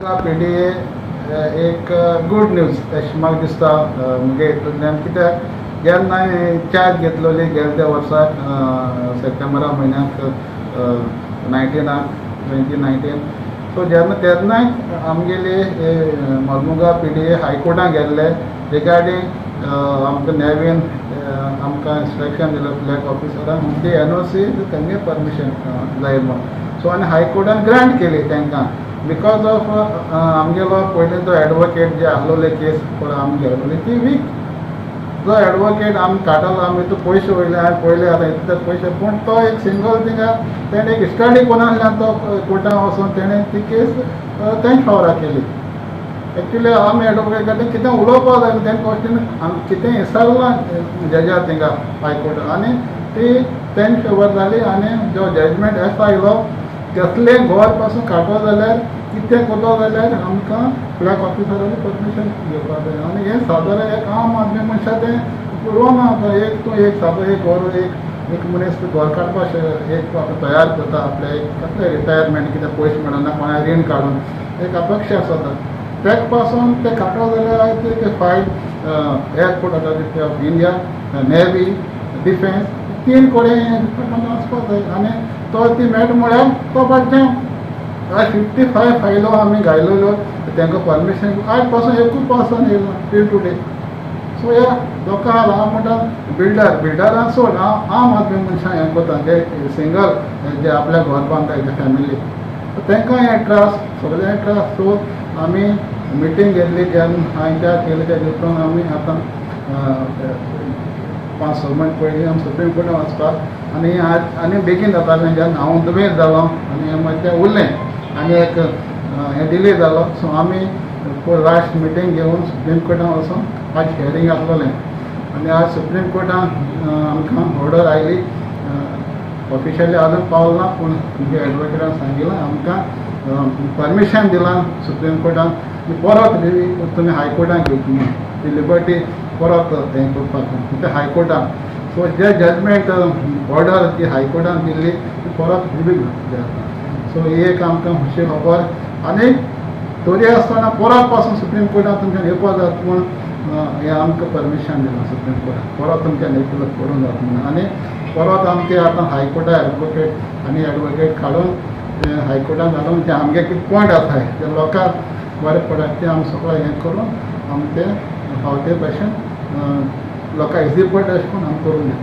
PDA एक good news अशें म्हाका दिसता मुगे हितूंतल्यान. कित्याक जेन्ना हांवें चार्ज घेतलोली गेले त्या वर्साक सप्टेंबरा म्हयन्याक नायन्टीनाक, 2019, सो जेन्ना तेन्नाय आमगेली मरमुगांव पीडीए हायकोर्टान गेल्ले रिगार्डींग आमकां नेवीन आमकां इन्स्ट्रक्शन दिलो फ्लॅग ऑफिसरान ती एनओसी तेंगे परमिशन जाय म्हूण. सो आनी हायकोर्टान ग्रांट केली तांकां because of आमगेलो पयलीं तो एडवोकेट जे आहलोले केस पळय आमी घेवलेली ती वीक जो एडवोकेट आमी काडलो, आमी तो पयशे वयले हांवें पयले आतां इतले पयशे, पूण तो एक सिंगल थिंगा तेणें एक स्टडी कोणासल्यान तो कोर्टान वचून तेणें ती केस तेंच फावरा केली. एक्चुली आमी एडवोकेट कडेन कितें उलोवपाक जाय तें क्वेश्चन आमी कितें विचारलां जजा थिंगा हायकोर्टान आनी ती तेंच फेवर जाली. आनी जो जजमेंट एस आयलो, कसलें घर पासून काडटलो जाल्यार, कितें करतो जाल्यार आमकां फ्लॅग ऑफिसराली परमिशन घेवपाक जाय. आनी हें सादारण एक आम आदमी मनशा तें उलोवना. आतां एक तूं एक सादो एक घर एक एक मनीस घर काडपाक एक तयार करता, आपले एक कसलें रिटायरमेंट कितें पयशे मेळना, कोणा रीण काडून एक अपेक्षा आसता, तेका पासून ते काडटलो जाल्यार ते file Airport Authority of India, Navy, Defence, तीन कडेन डिपार्टमेंट वचपाक जाय आनी तो ती मेळटा म्हळ्यार तो फाटल्यान आयज 55 फायलो आमी घायलेल्यो तांकां परमिशन आयज पासून एकूय पासून येयला टील टुडे. सो ह्या लोकांक हांव म्हणटा बिल्डर बिल्डरां सोड, हांव आम आदमी मनशां हें करता, जे सिंगल जे आपल्या घर बांदता जे फॅमिली, तांकां हें त्रास, सगळें त्रास. सो आमी मिटींग घेतली जेन्ना हांवें त्या केलें त्या उपरांत आमी आतां 5-6 म्हयने पयलीं आमी सुप्रीम कोर्टान वचपाक आनी आज आनी बेगीन जातालें जेन्ना हांव दुबेंत जालो आनी मागीर तें उरलें आनी एक हें डिले जालो. सो आमी लास्ट मिटींग घेवन सुप्रीम कोर्टान वचून आज हियरींग आसलोलें आनी आज सुप्रीम कोर्टान आमकां ऑर्डर आयली. ऑफिशियली अजून पावल ना, पूण तुमच्या एडवोकेटान सांगिलां आमकां परमिशन दिलां सुप्रीम कोर्टान की परत रिव्यू तुमी हायकोर्टान घेवची म्हणून, ती लिबर्टी परत हें करपाक ते हायकोर्टान. सो जे जजमेंट ऑर्डर ती हायकोर्टान दिल्ली ती परत रिव्यू घेवची आतां. सो ही एक आमकां खुशी खबर. आनी तरी आसतना परत पासून सुप्रीम कोर्टान तुमच्यान येवपाक जाता म्हूण हें आमकां परमिशन दिलां सुप्रीम कोर्टान, परत तुमच्यान एकलो करूंक जाता म्हणून. आनी परत आमचे आतां हायकोर्टा एडवोकेट आनी एडवोकेट काडून ते हायकोर्टान घालून ते आमगे कितें पॉयंट आसाय ते लोकांक बरें पडटा ते आमी सगळें हें करून आमी ते फावते भशेन लोकांक इजी पडटा अशें करून आमी करून दिता.